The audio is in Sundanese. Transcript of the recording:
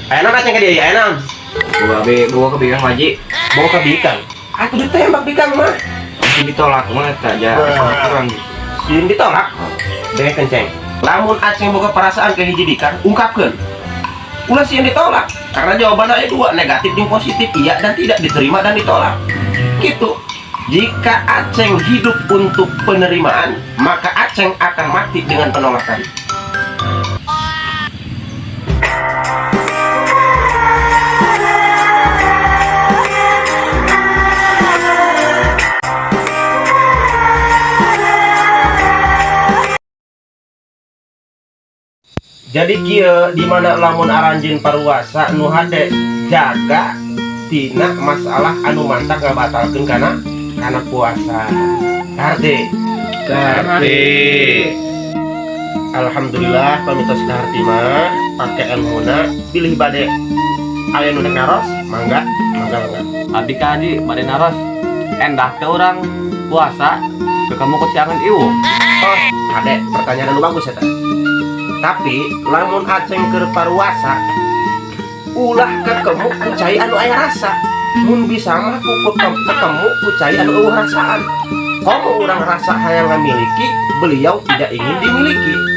Aya naon, Aceng, ka dieu? Aya naon? Gua be bawa ke bikang, Haji. Bawa ke bikang. Atuh ditembak bikang mah. Masih ditolak mah eta aja kurang gitu. Sieun ditolak. Dengekeun, Ceng. Lamun Aceng boga perasaan ke hiji bikang, ungkapkeun. Ulah sieun ditolak. Karena jawabannya ada dua, negatif dan positif, iya dan tidak, diterima dan ditolak. Gitu. Jika Aceng hidup untuk penerimaan, maka Aceng akan mati dengan penolakan. Jadi kieu, di mana lamun aranjeun paruasa, nu hade jaga tina masalah anu mantak ngabatalkeun kana kana puasa. Kaharti? Kaharti. Alhamdulillah, pami tos kaharti mah pake ilmuna. Bilih bade aya nu rek naros, mangga, mangga, mangga. Abdi ka Haji bade naros, endah teh urang puasa kekemu ku ciangan ieu? Oh, hade, pertanyaan anu bagus eta. Tapi lamun Aceng keur paruasa, ulah kekemu ku cai anu aya rasa. Mun bisa mah ku kekemu ku cai anu euweuh rasaan. Komo urang rasa hayang ngamiliki, beliau tidak ingin dimiliki.